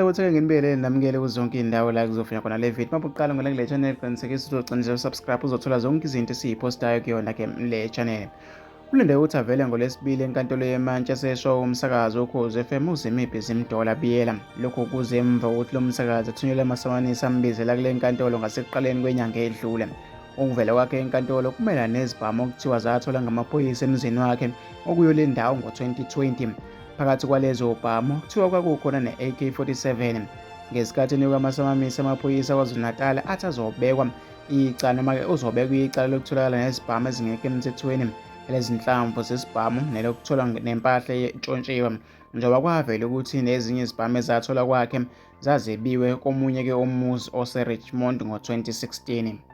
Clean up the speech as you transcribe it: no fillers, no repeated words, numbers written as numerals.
Ngane zakwethu, ke nginibele namukele kuzonke iy'ndawo la kuzofika khona le video. Uma uqala ngona kule channel, qinisekisa ukuthi uzocinisa usubscribe, uzothola zonke izinto esiyiphostayo kuyona ke le channel. Kulindeke ukuthi avele ngoLwesibili enkantolo yemantshi esesho umsakazi woKhozi FM uZimiphi Zimdola Biyela. Lokhu kuze emva kokuthi lo msakazi ethunyelwe amasamanisi ambizela kule nkantolo ngasekuqaleni kwenyanga edlule. Ukuvela kwakhe enkantolo kumelana nezibhamu okuthiwa zatholwa ngamaphoyisa emzini wakhe okuyo le ndawo ngo-2020. Phakathi kwalezo bhamu kuthiwa kwakukhona ne-AK-47. Ngesikhathi enikwa amasamamisi amaphoyisa KwaZulu-Natal athi azobekwa icala noma-ke uzobekwa icala lokutholakala nezibhamu ezingekho emthethweni, elezinhlamvu zesibhamu nelokutholwa nempahla entshontshiwe, njengoba kwavela ukuthi nezinye izibhamu ezatholwa kwakhe zazebiwe komunye-ke umuzi oseRichmond ngo-2016.